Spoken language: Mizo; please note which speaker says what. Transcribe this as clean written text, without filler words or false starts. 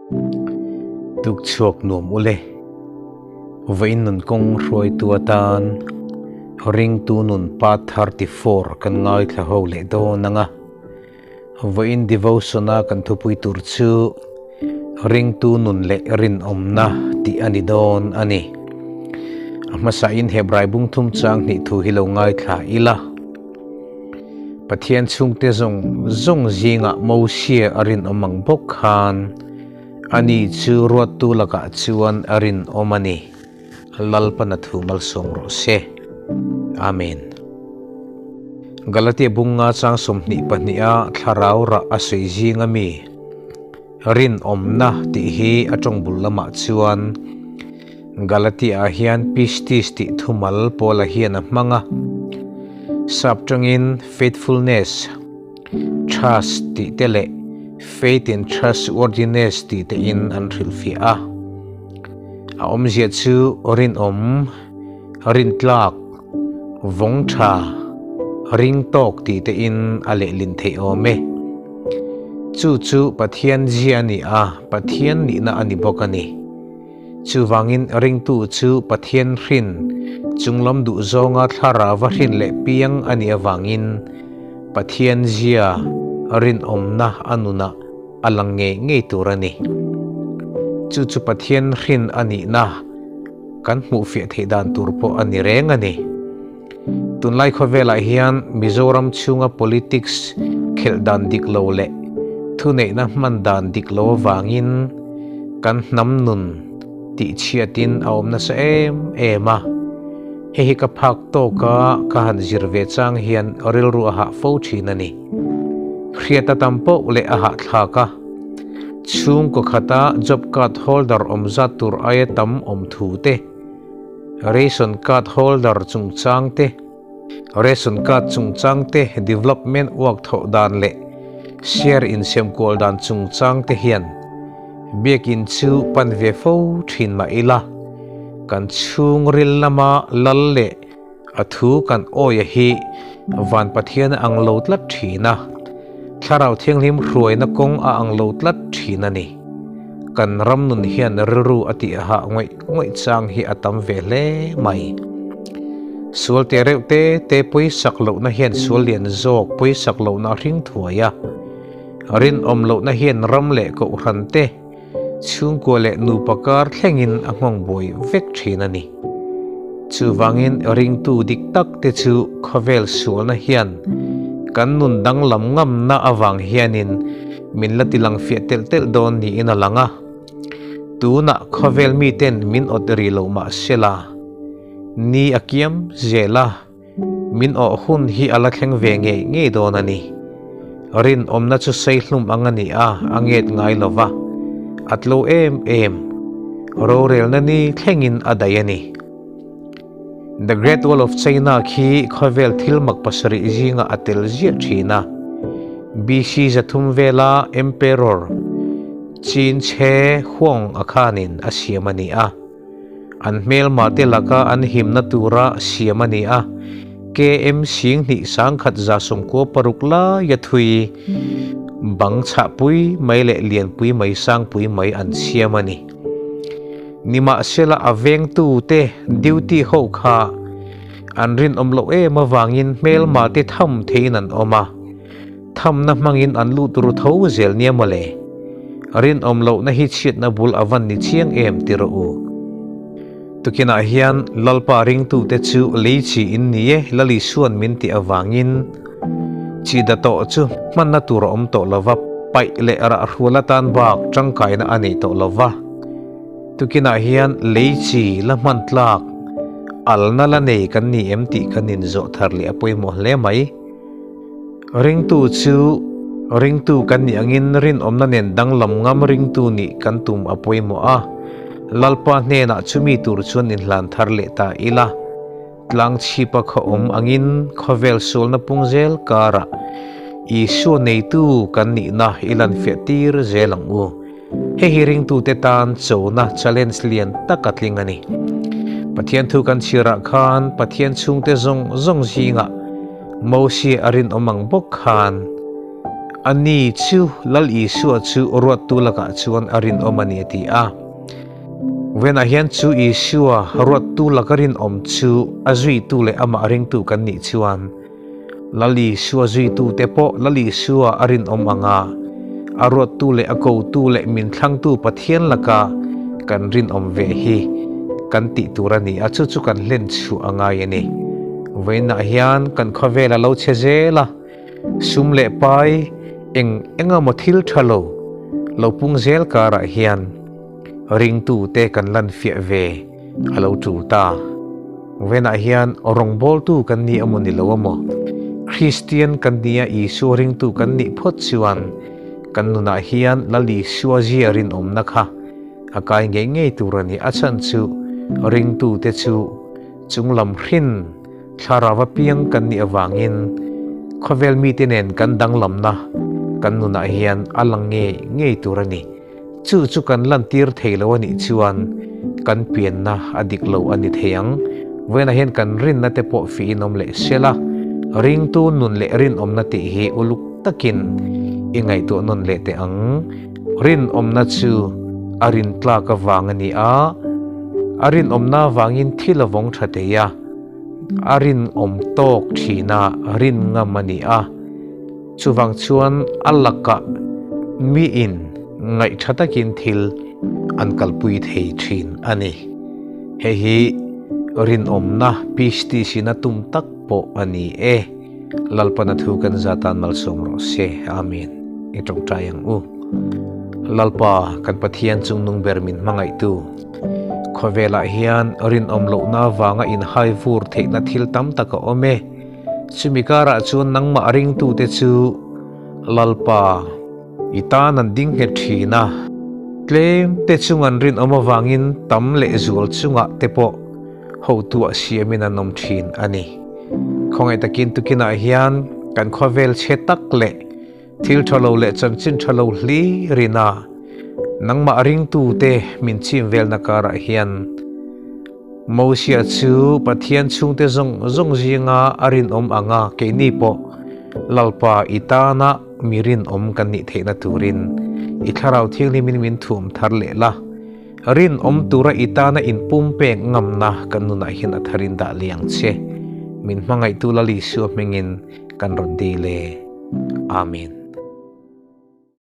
Speaker 1: Tuk chhuak nuam ule. Vawiin nun kawng hruaitu atan ringtu nun part 34 kan ngaithla ho leh dawn ang a. Vawiin devotion a kan thupui tur chu Ringtu nun leh rinawmna tih a ni dawn a ni. A hmasain Hebrai bung thum chang hnih thu hi lo ngaithla ila. Pathian chhungte zawng zawng zingah Mosia a rinawm ang bawk khan ani chu ruattu lakah chuan a rinawm a ni. Lalpana thu malsawm rawh se. Amen. Galatia bunga chang 22 a thlarau rah a sawi zinga mi rinawmna tih hi a tawng bul lamah chuan Galatia ah hian pistis tih thumal Paula hian a hmang a. Sap tangin faithfulness, trust tih te leh faith in trustworthiness tih te in an hrilhfiah a. A awmzia chu rinawm, rintlak, vawng tha, ring tawk tih te in a lehlin theih awm e. Chu chu Pathian zia a ni a, Pathian nihna a ni bawk a ni. Chuvangin ringtu chu Pathian hrin, chunglam duhzawnga thlarau va hrin leh piang a nih avangin Pathian zia rinawmna a nunah a lang ngei ngei tur a ni. Chu chu Pathian hrin a nihna kan hmuhfiah theih dan tur pawh a ni reng a ni. Tunlai khawvelah hian Mizoram chhunga politics khelh dan dik lo leh thuneihna hman dan dik lo avangin kan hnam nun tihchhiatin a awm nasa em em a. Hei hi ka phak tawka ka han zir ve chang hian rilru a hah fo thin a ni. Hriat a tam poh leh a hahthlak a. Chhungkaw khata job card holder awm zat tur aia tam awm thu te, Ration card holder chungchang te, Ration card chungchang te development work thawh dan leh share insiam kual dan chungchang te hian biakin chu pan ve fo thin mah ila, kan chhungril lama lal leh a thu kan awia hi van Pathian a ang lo tlat thin a, Thlarau Thianghlim hruaina kawng a ang lo tlat thin a ni. Kan ram nun hian rilru a tih hah ngawih ngawih chang hi a tam ve hle mai. Sual te reuh te te pawisak lohna hian sual lian zawk pawisak lohna a hring thuai a. Rinawm lohna hian ram leh kohhran te, chhungkua leh nupa kar thlengin a nghawng buai vek thin a ni. Chuvangin ringtu dik tak te chu khawvel sualna hian kan nun danglam ngamna avang hianin min la tilang fiah telh telh dawn niin a lang a. Tunah khawvel miten min awt rih lo mah sela, ni a kiam zel a, min awh hun hi a la thleng ve ngei ngei dawn a ni. Rinawmna chu seihlum ang a ni a, a nget ngai lo va, a tlo em em. Rorelna ni thlengin a daih a ni. The Great Wall of China khi khawvel thil mak pasarih zinga a tel ziah thin a. BC 300 vela Emperor Qin Shi Huang a khanin a siam a ni a. An hmelma te laka an himna tura siam a ni a. KM 2196 laia thui bang chhahpui mai leh lianpui mai sangpui mai an siam a ni. Nimahsela a vengtute duty ho kha an rinawm loh em avangin hmelma te tham theiin an awm a, thamna hmangin an lut ru tho zel nia mawle. Rinawm lohna hi chhiatna bul a van ni chiang em ti rawh u. Tukinah hian Lalpa ringtute chu lei chi in ni e Lalisuan min tih avangin chi da tawh chu hmanna tur a awm tawh lova, paih leh rah hrual atan bak tangkaina a nei tawh lova. Tukinah hian lei chi la hman tlak alna la nei kan ni em tih kan inzawh thar leh a pawimawh hle mai. Ringtu chu ringtu kan nih angin rinawmna nen danglam ngam ringtu nih kan tum a pawimawh a, Lalpa hnenah chumi tur chuan inhlan thar leh ta ila. Tlang chhipa khaw awm angin khawvel sualna pung zel karah Isua neitu kan nihna i lanfiah tir zel ang u. Hei hi ringtute tan chona challenge lian tak a tling a ni. Pathian thu kan chhirah khan Pathian chhungte zawng zawng zingah Mosia a rinawm ang bawk khan. Ani chu Lal Isua chu ruattu lakah chuan a rinawm a ni a ti a. Venah hian chu Isua ruattu laka rinawm chu a zuitu leh amah ringtu kan nih chuan Lal Isua zuitute pawh Lal Isua a rinawm anga a ruattu leh a kotu leh min thlangtu Pathian laka kan rinawm ve hi kan tih tur a ni a, chu chu kan hlen chhuah a ngai a ni. Vawiinah hian kan khawvel a lo chhe zel a. Sum leh pai eng engemaw thil tha lo lo pung zel karah hian ringtute kan lan fiah ve a lo tul ta. Venah hian rawngbawltu kan ni emaw ni lo emaw, Kristian kan nia Isua ringtu kan nih phawt chuan kan nunah hian Lal Isua zia rinawmna kha a kai ngei ngei tur a ni. A chhan chu ringtute chu chunglam hrin Thlarau apiang kan nih avangin khawvel mite nen kan danglamna kan nunah hian a lang ngei ngei tur a ni. Chu chu kan lantir thei lo a nih chuan kan pianna a dik lo a ni thei ang. Vawiinah hian kan rinna te pawh fihin awm leh sel a, ringtu nun leh rinawmna tih hi uluk takin i ngaihtuah nawn leh teh ang. Rinawmna chu a rintlak avang a ni a, a rinawmna avangin thil a vawng tha thei a. A rinawm tawk thin a, rin ngam a ni a. Chuvang chuan a lakah miin ngaihtha takin thil an kalpui thei thin a ni. Hei hi rinawmna pistis-in a tum tak pawh a ni e. Lalpana thu kan zatan malsawm rawh se. Amen. I tawngtai ang u. Lalpa, kan Pathian chungnung ber min hmangaihtu. Khawvelah hian rinawm lohna avanga inhai vur theihna thil tam tak a awm e. Chumi karah chuan nangmah ringtute chu Lalpa i tan an ding nghet thin a. Tlem te chung an rinawm avangin tam leh zual chungah te pawh hotuah siamin an awm thin a ni. Khawngaih takin tukinah hian kan khawvel chhe tak leh Thil tha lo leh chanchin tha lo hlirin a, nangmah ringtute min chim velna karah hian Mosia chu Pathian chhungte zawng zawng zinga a rinawm ang a, keini pawh Lalpa i tana mi rinawm kan nih theihna turin i Thlarau Thianghlimin min thuam thar leh la. Rinawm tura i tana inpumpek ngamna kan nunah hian a tharin dah liang che. Min hmangaihtu Lal Isua hmingin kan rawn dil e. Amen.